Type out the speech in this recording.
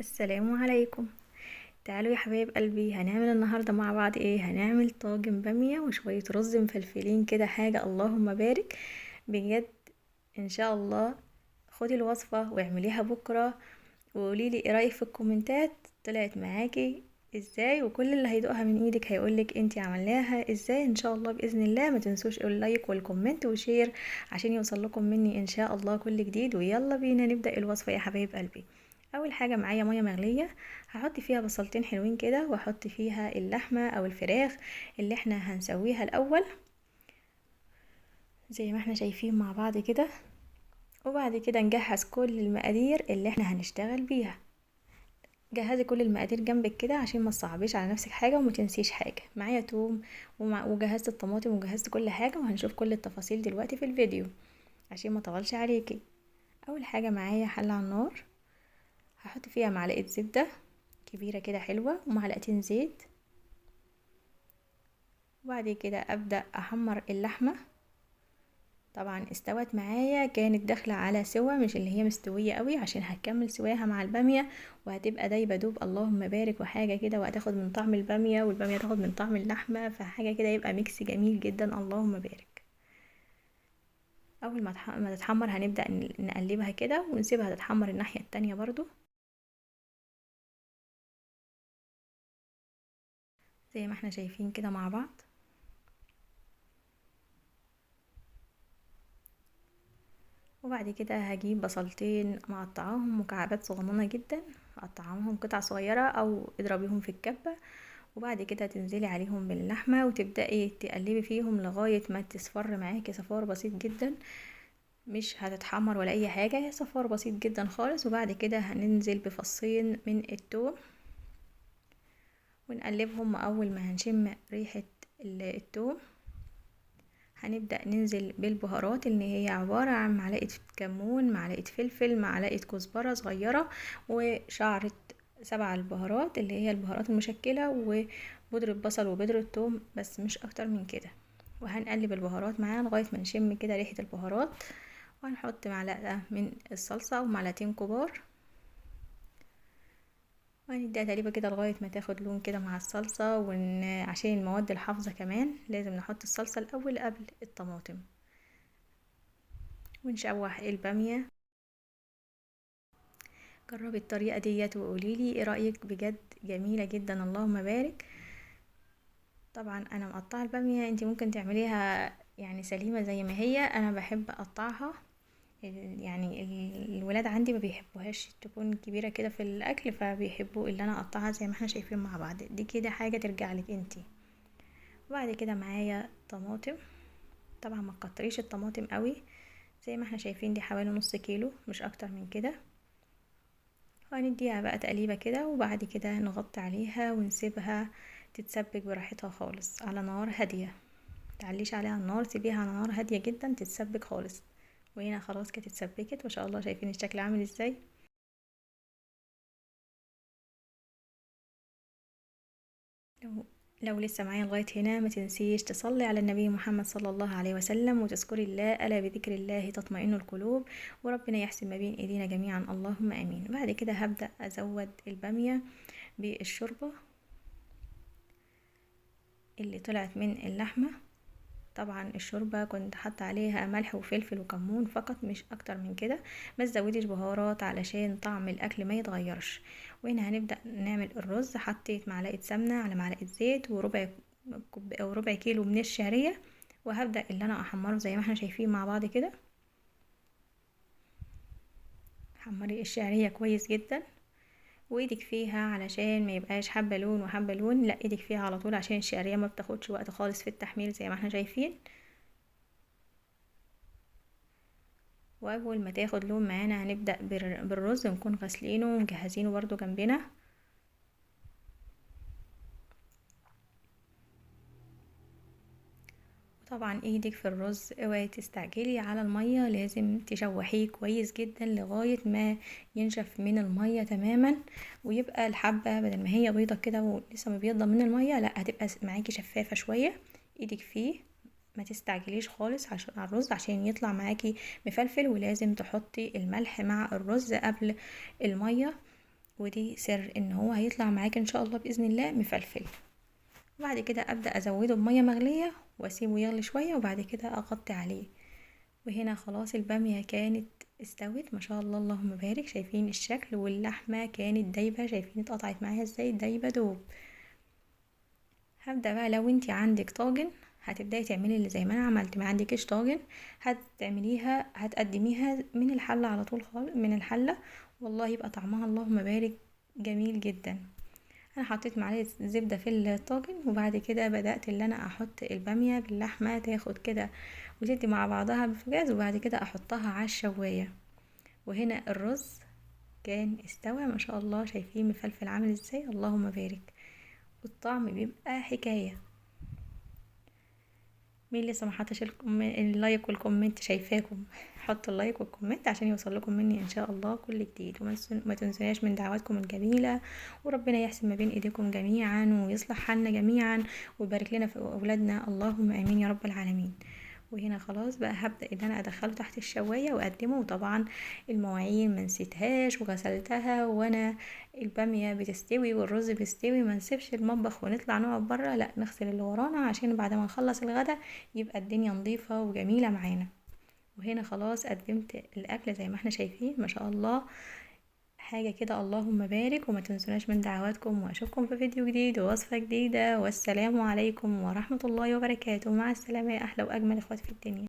السلام عليكم. تعالوا يا حبايب قلبي، هنعمل النهارده مع بعض ايه؟ هنعمل طاجن باميه وشوية رز مفلفلين كده، حاجة اللهم بارك بجد. ان شاء الله خدي الوصفة واعمليها بكره وقولي لي ايه رايك في الكومنتات، طلعت معاكي ازاي، وكل اللي هيدوقها من ايدك هيقولك انتي عملناها ازاي ان شاء الله باذن الله. ما تنسوش ال like وال comment و share عشان يوصل لكم مني ان شاء الله كل جديد. ويلا بينا نبدا الوصفة يا حبايب قلبي. اول حاجة معايا مية مغليه، هحط فيها بصلتين حلوين كده، واحط فيها اللحمة او الفراخ اللي احنا هنسويها الاول زي ما احنا شايفين مع بعض كده. وبعد كده نجهز كل المقادير اللي احنا هنشتغل بيها. جهزي كل المقادير جنبك كده عشان ما تصعبيش على نفسك حاجة وما تنسيش حاجة. معايا توم وجهزت الطماطم وجهزت كل حاجة، وهنشوف كل التفاصيل دلوقتي في الفيديو عشان ما اطولش عليكي. اول حاجة معايا حله على النار، هحط فيها معلقه زبدة كبيرة كده حلوة ومعلقتين زيت. وبعد كده ابدا احمر اللحمة. طبعا استوت معايا، كانت داخله على سوا، مش اللي هي مستوية قوي عشان هتكمل سواها مع الباميه وهتبقى دايبه دوب اللهم بارك وحاجه كده، وهتاخد من طعم الباميه والباميه تاخد من طعم اللحمة، فحاجه كده يبقى mix جميل جدا اللهم بارك. اول ما تتحمر هنبدا نقلبها كده ونسيبها تتحمر الناحية التانية برضو زي ما احنا شايفين كده مع بعض. وبعد كده هجيب بصلتين مقطعاهم مكعبات صغننه جدا، قطعاهم قطع صغيرة او اضربيهم في الكبه. وبعد كده تنزلي عليهم باللحمه وتبداي تقلبي فيهم لغاية ما تصفر معاكي صفار بسيط جدا، مش هتتحمر ولا اي حاجة، صفار بسيط جدا خالص. وبعد كده هننزل بفصين من التوم ونقلبهم. اول ما هنشم ريحه التوم هنبدأ ننزل بالبهارات اللي هي عبارة عن معلقة كمون، معلقة فلفل، معلقة كزبرة صغيرة، وشعرة 7 البهارات اللي هي البهارات المشكلة، وبودرة بصل وبودرة توم، بس مش اكتر من كده. وهنقلب البهارات معاها لغاية ما نشم كده ريحة البهارات. وهنحط معلقة من الصلصة ومعلقتين كبار، وهنديها تقريبا كده لغاية ما تاخد لون كده مع الصلصة. عشان المواد الحافظة كمان لازم نحط الصلصة الأول قبل الطماطم. ونشوح البامية. جربي الطريقة ديت وقوليلي ايه رأيك، بجد جميلة جدا اللهم بارك. طبعا انا مقطعة البامية، انتي ممكن تعمليها سليمة زي ما هي، انا بحب اقطعها، الولاد عندي ما بيحبوهاش تكون كبيرة كده في الاكل، فبيحبوا اللي انا اقطعها زي ما احنا شايفين مع بعض. دي كده حاجة ترجع لك انتي. وبعد كده معايا طماطم، طبعا ما تكتريش الطماطم قوي، زي ما احنا شايفين دي حوالي نص كيلو مش اكتر من كده. وهنديها بقى تقليبة كده، وبعد كده نغطي عليها ونسيبها تتسبك براحتها خالص على نار هادية، متعليش عليها النار، سيبيها على نار هادية جدا تتسبك خالص. وهنا خلاص كانت اتسبكت ما شاء الله، شايفين الشكل عامل ازاي. لو لسه معايا لغاية هنا ما تنسيش تصلي على النبي محمد صلى الله عليه وسلم وتذكري الله، ألا بذكر الله تطمئن القلوب، وربنا يحسن ما بين ايدينا جميعا اللهم امين. بعد كده هبدأ ازود البامية بالشوربة اللي طلعت من اللحمة. طبعا الشوربة كنت حاطة عليها ملح وفلفل وكمون فقط، مش اكتر من كده، ما تزوديش بهارات علشان طعم الاكل ما يتغيرش. وهنا هنبدأ نعمل الرز. حطيت معلقة سمنة على معلقة زيت وربع كوب او ربع كيلو من الشعرية، وهبدأ اللي انا احمره زي ما احنا شايفين مع بعض كده. حمري الشعرية كويس جدا، وايدك فيها علشان ما يبقاش حبة لون وحبة لون، لا ايدك فيها على طول عشان الشعرية ما بتاخدش وقت خالص في التحمير زي ما احنا شايفين. واول ما تاخد لون معانا هنبدأ بالرز، نكون غاسلينه ومجهزينه برضو جنبنا. طبعا ايدك في الرز، اوعي تستعجلي على المية، لازم تشوحيه كويس جدا لغاية ما ينشف من المية تماما، ويبقى الحبة بدل ما هي بيضة كده ولسه مبيضة من المية، لا هتبقى معاكي شفافة شوية. ايدك فيه، ما تستعجليش خالص على الرز عشان يطلع معاكي مفلفل. ولازم تحطي الملح مع الرز قبل المية ودي سر ان هو هيطلع معاك ان شاء الله باذن الله مفلفل. وبعد كده ابدا ازوده بميه مغليه واسيبه يغلي شوية، وبعد كده اغطي عليه. وهنا خلاص الباميه كانت استوت ما شاء الله اللهم بارك. شايفين الشكل، واللحمة كانت دايبه، شايفين اتقطعت معايا ازاي، دايبه دوب. هبدا بقى لو انتي عندك طاجن هتبداي تعملي اللي زي ما انا عملت، ما عندكيش طاجن هتقدميها من الحلة على طول خالص، من الحلة والله يبقى طعمها اللهم بارك جميل جدا. انا حطيت معلقه زبدة في الطاجن، وبعد كده بدات ان انا احط الباميه باللحمه تاخد كده وتدي مع بعضها بالبوتاجاز، وبعد كده احطها على الشوايه. وهنا الرز كان استوى ما شاء الله، شايفين مفلفل عامل ازاي، اللهم بارك، والطعم بيبقى حكاية. مين لسه ما حطش ال like وال comment؟ شايفاكم، حطوا ال like وال comment عشان يوصل لكم مني ان شاء الله كل جديد. وما تنسوناش من دعواتكم الجميلة، وربنا يحسن ما بين ايديكم جميعا ويصلح حالنا جميعا ويبارك لنا في اولادنا، اللهم امين يا رب العالمين. وهنا خلاص بقى هبدا ان انا ادخله تحت الشوايه واقدمه. وطبعا المواعين ما نسيتهاش وغسلتها، وانا الباميه بتستوي والرز بيستوي، ما نسيبش المطبخ ونطلع نقعد بره، لا نغسل اللي ورانا عشان بعد ما نخلص الغدا يبقى الدنيا نظيفة وجميلة معانا. وهنا خلاص قدمت الاكل زي ما احنا شايفين ما شاء الله، حاجة كده اللهم بارك. وما تنسوناش من دعواتكم، واشوفكم في فيديو جديد ووصفه جديدة، والسلام عليكم ورحمة الله وبركاته. مع السلامة يا احلى واجمل اخوات في الدنيا.